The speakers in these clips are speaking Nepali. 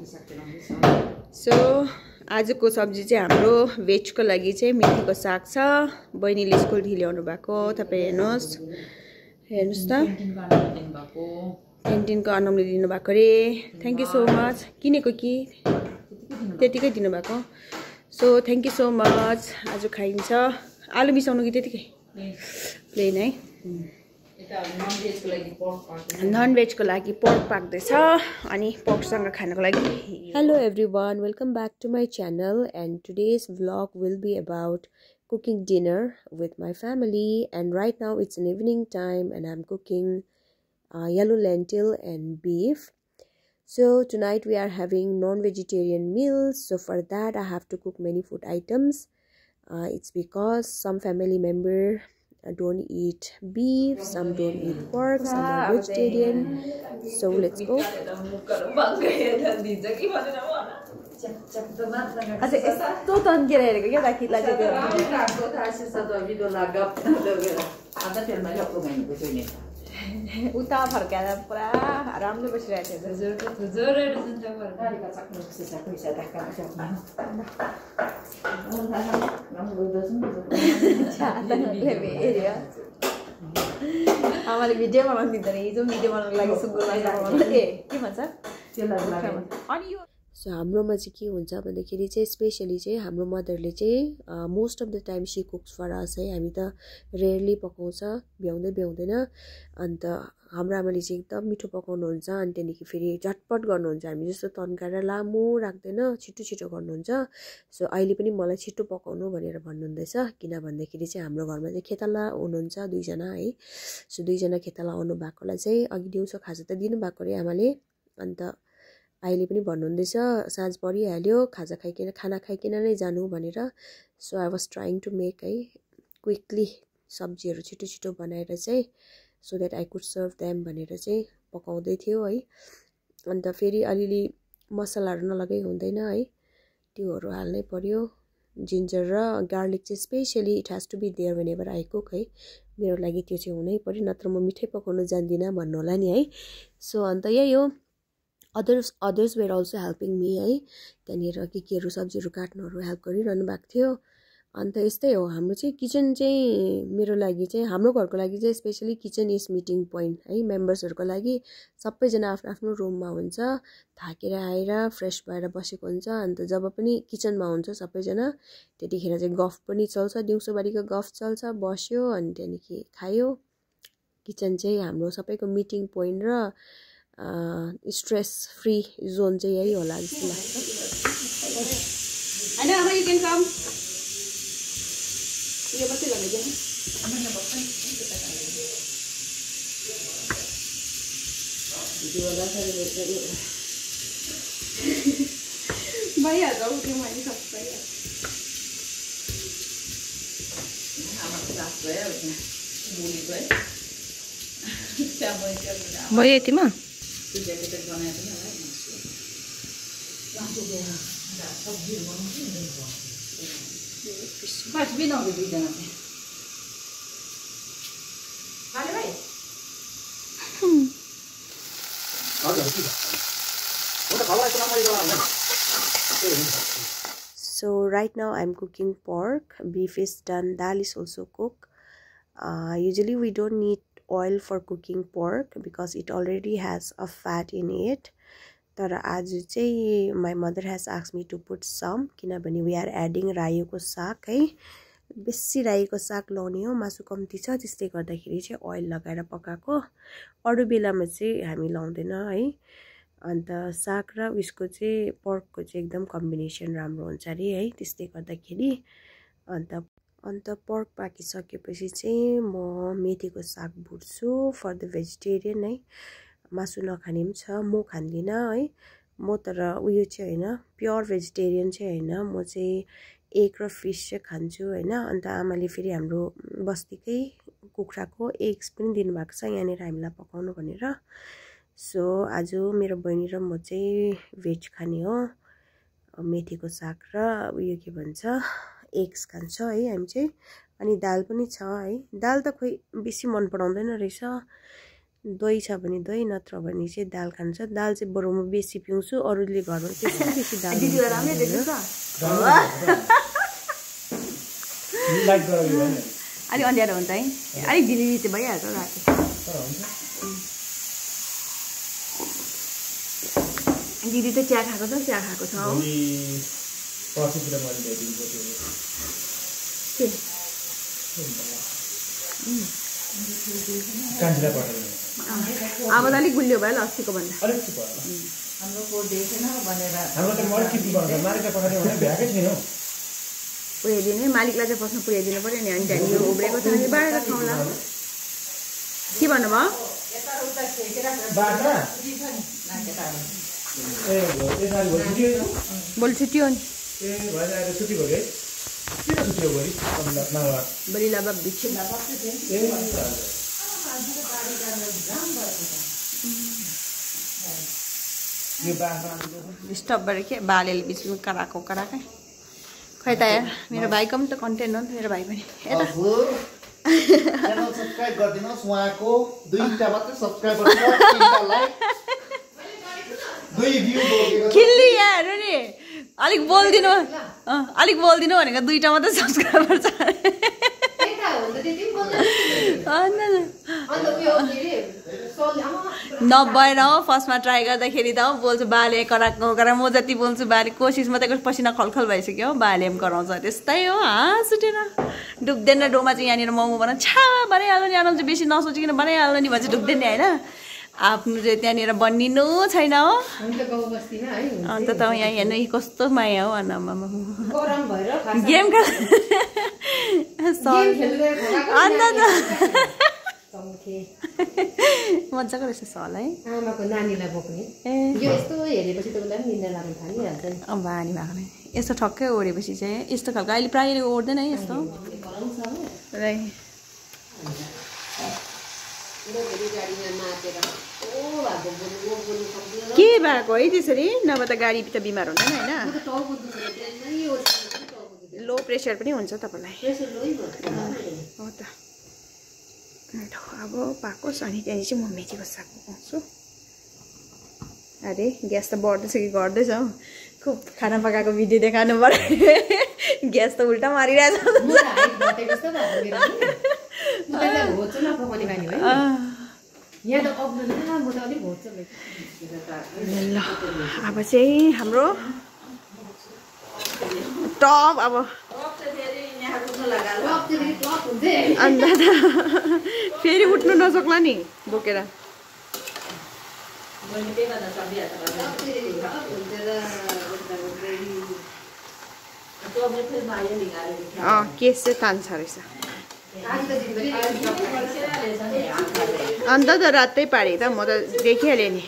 सो आजको सब्जी चाहिँ हाम्रो भेजको लागि चाहिँ मेथीको साग छ। बहिनीले स्कुल ढिल्याउनु भएको तपाईँ हेर्नुहोस् त क्यान्टिनको अनमले दिनुभएको रे। Thank you so much. किनेको कि त्यतिकै दिनुभएको। So thank you so much. आज खाइन्छ। आलु मिसाउनु कि त्यतिकै प्लेन है। नन भेजको लागि पर्क पाक्दैछ अनि पर्कसँग खानको लागि। Hello everyone, welcome back to my channel and today's vlog will be about cooking dinner with my family. And right now it's an evening time and I'm cooking yellow lentil and beef. So tonight we are having non-vegetarian meals. So for that I have to cook many food items. It's because some family member don't eat beef, some don't eat pork, some are vegetarian. So let's go. उता फर्काएर पुरा आरामले बसिरहेको थियो। आमाले भिडियो बनाउनु दिँदैन। हिजो भिडियो बनाउनुको लागि सुँगुरमा के भन्छ अनि यो। सो हाम्रोमा चाहिँ के हुन्छ भन्दाखेरि चाहिँ स्पेशली चाहिँ हाम्रो मदरले चाहिँ most of the time she cooks for us है। हामी त रेयरली पकाउँछ भ्याउँदैन। अन्त हाम्रो आमाले चाहिँ एकदम मिठो पकाउनुहुन्छ अनि त्यहाँदेखि फेरि झटपट गर्नुहुन्छ। हामी जस्तो तन्काएर लामो राख्दैन, छिटो छिटो गर्नुहुन्छ। सो अहिले पनि मलाई छिटो पकाउनु भनेर भन्नुहुँदैछ। किन भन्दाखेरि चाहिँ हाम्रो घरमा चाहिँ खेताला हुनुहुन्छ दुईजना है। सो दुईजना खेताला आउनु भएकोलाई चाहिँ अघि दिउँसो खाजा त दिनुभएको रे आमाले। अन्त अहिले पनि भन्नुहुँदैछ साँझ परिहाल्यो खाना खाइकन नै जानु भनेर। So I was trying to make है क्विकली सब्जीहरू छिटो छिटो बनाएर चाहिँ so that I could serve them भनेर चाहिँ पकाउँदै थियो है। अन्त फेरि अलिअलि मसलाहरू नलगाइ हुँदैन है, त्योहरू हाल्नै पर्यो। जिन्जर र गार्लिक चाहिँ specially it has to be there whenever I cook है। मेरो लागि त्यो चाहिँ हुनै पर्यो, नत्र म मिठै पकाउनु जान्दिनँ भन्नु होला नि है। सो अन्त यही हो। Others were also helping me है। त्यहाँनिर केहरू सब्जीहरू काट्नुहरू हेल्प गरिरहनु भएको थियो। अन्त यस्तै हो हाम्रो चाहिँ किचन चाहिँ मेरो लागि चाहिँ हाम्रो घरको लागि चाहिँ specially kitchen is meeting point है। मेम्बर्सहरूको लागि सबैजना आफ्नो आफ्नो रुममा हुन्छ, थाकेर आएर फ्रेस भएर बसेको हुन्छ। अन्त जब पनि किचनमा हुन्छ सबैजना त्यतिखेर चाहिँ गफ पनि चल्छ, दिउँसोभरिको गफ चल्छ, बस्यो अनि त्यहाँदेखि खायो। किचन चाहिँ हाम्रो सबैको मिटिङ पोइन्ट र स्ट्रेस फ्री जोन चाहिँ यही होला जस्तो लाग्छ। भयो यतिमा So right now I'm cooking pork. Beef is done. Dal is also cooked. Usually we don't need oil for cooking pork because it already has a fat in it. तर आज चाहिँ my mother has asked me to put some किनभने we are adding रायोको साग है। बेसी रायोको साग लाउने हो, मासु कम्ती छ त्यसले गर्दाखेरि चाहिँ ओइल लगाएर पकाएको। अरू बेलामा चाहिँ हामी लाउँदैन है। अन्त साग र उसको चाहिँ पर्कको चाहिँ एकदम कम्बिनेसन राम्रो हुन्छ अरे है, त्यसले गर्दाखेरि। अन्त पर्क पाकिसकेपछि चाहिँ म मेथीको साग भुट्छु फर द भेजिटेरियन है। मासु नखाने पनि छ, म खान्दिनँ है। म तर उयो चाहिँ होइन, प्योर भेजिटेरियन चाहिँ होइन। म चाहिँ एग र फिस चाहिँ खान्छु होइन। अन्त आमाले फेरि हाम्रो बस्तीकै कुखुराको एग्स पनि दिनुभएको छ यहाँनिर हामीलाई पकाउनु भनेर। सो आज मेरो बहिनी र म चाहिँ भेज खाने हो। मेथीको साग र उयो के भन्छ एग्स खान्छ है हामी चाहिँ। अनि दाल पनि छ है। दाल त खोइ बेसी मन पराउँदैन रहेछ। दही छ भने दही नत्र भने चाहिँ दाल खान्छ दाल चाहिँ बरु म बेसी पिउँछु अरूले घरमा त्यति बेसी दाल अलिक अँध्यारो हुन्छ है अलिक ढिली चाहिँ भइहाल्छ राति दिदी चाहिँ चिया खाएको छ चिया खाएको छ अब त अलिक गुलियो भयो ल अस्तिको भन्दा पुर्याइदिने मालिकलाई चाहिँ पस्न पुर्याइदिनु पऱ्यो नि अनि त्यहाँदेखि यो उब्रेको छ भने बाँडेर खाउँला के भन्नुभयो भोलि छुट्टी हो नि भोलि लाभा बिच डिस्टर्ब गरेर के बालेले बिचमा कराएको कराएकै खै त यार मेरो भाइको पनि त कन्टेन्ट हो नि मेरो भाइ पनि च्यानल सब्स्क्राइब गरिदिनुहोस् उहाँको 2टा मात्र सब्स्क्राइब गर्नुहोस् 3टा लाइक 2 भ्यू बोलेको खिल्ली यार नि अलिक बोल्दिनु भनेको 2टा मात्र सब्स्क्राइबर छ नभएर हो फर्स्टमा ट्राई गर्दाखेरि त बोल्छु बाले कराएको करा म जति बोल्छु बाले कोसिस मात्रै पसिना खलखल भइसक्यो हो बाले पनि कराउँछ त्यस्तै हो हाँस उठेर डुब्दैन डोमा चाहिँ यहाँनिर मोमो बना छा बनाइहाल्नु नि आराम चाहिँ बेसी नसोचिकन बनाइहाल्नु नि भन्छ डुब्दैन नि होइन आफ्नो चाहिँ त्यहाँनिर बनिनु छैन हो अन्त त यहाँ हेर्नु कस्तो माया हो आनामा गेम अन्त त मजाको रहेछ सल है आमाको नानीलाई बोक्ने यो यस्तो हेरेपछि त उसलाई पनि निन्द्रा लाग्न थालिहाल्छ नि बानी भएको नै यस्तो ठक्कै ओढेपछि चाहिँ यस्तो खालको अहिले प्रायः ओढ्दैन है यस्तो के भएको है त्यसरी नभए त गाडी त बिमार हुँदैन होइन लो प्रेसर पनि हुन्छ तपाईँलाई हो त अब पाकोस् अनि त्यहाँदेखि चाहिँ म मेथीको साग पकाउँछु अरे ग्यास त बढ्दैछ कि घट्दैछ हौ खुब खाना पकाएको भिडियो देखाउनु पर्यो ग्यास त उल्टा मारिरहेछ ल अब चाहिँ हाम्रो टप अब अन्त त फेरि उठ्नु नसक्ला नि बोकेर केस चाहिँ तान्छ रहेछ अन्त त रातै पारे त म त देखिहालेँ नि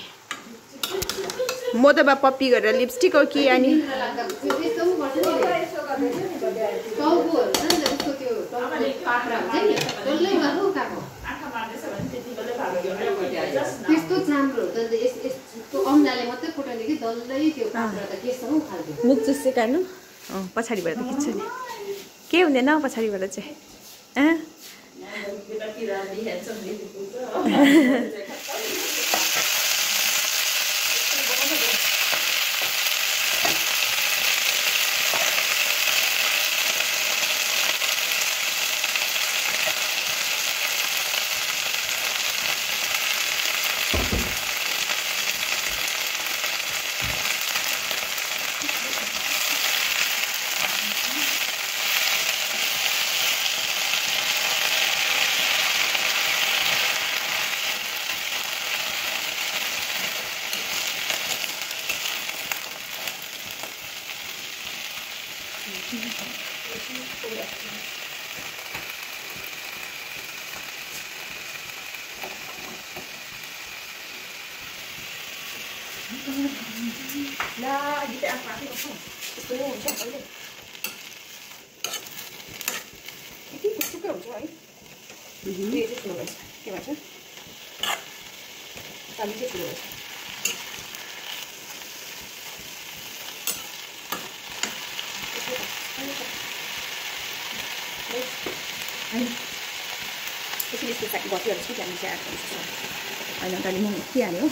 म त बा पप्पी गरेर लिपस्टिक हो कि अनि मुख जस्तै काट्नु पछाडिबाट त खिच्छ नि के हुँदैन पछाडिबाट चाहिँ Lah, kita apa ni? Itu yang macam apa ni? Ini pasti kau cuai. Ini itu tu guys. Macam? Kali itu tu. Ini kita buat yang kita ni saya akan होइन त अलि म के हाल्यो